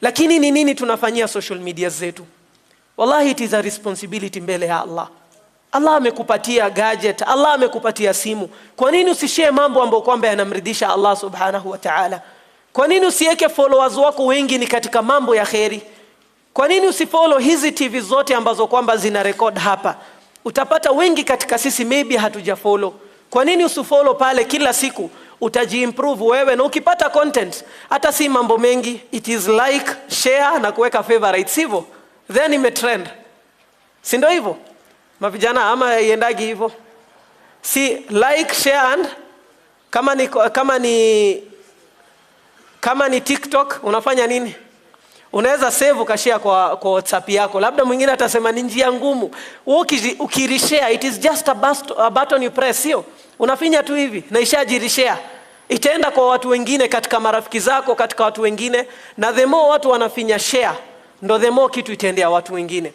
Lakini ni nini tunafanyia social media zetu? Wallahi, it is a responsibility mbele ya Allah. Allah amekupatia gadget, Allah amekupatia simu. Kwa nini usishare mambo ambayo kwamba yanamridhisha Allah subhanahu wa ta'ala? Kwa nini usiweke followers wako wengi ni katika mambo ya kheri? Kwa nini usifollow hizi TV zote ambazo kwamba zina record hapa? Utapata wengi katika sisi maybe hatujafollow. Kwa nini usifollow pale kila siku? Utajiimprove wewe, na ukipata content hata si mambo mengi, it is like, share na kuweka favorite, sivyo? Then imetrend, si ndio hivyo mavijana, ama iendagi hivyo? Si like, share and kama ni TikTok unafanya nini? Unaweza save ukashare kwa WhatsApp yako. Labda mwingine atasema ni njia ngumu. Wewe ukireshare, it is just a button you press, sio? Unafinya tu hivi na ishajireshare. Itaenda kwa watu wengine, katika marafiki zako, katika watu wengine, na the more watu wanafinya share, ndo the more kitu itaendea watu wengine.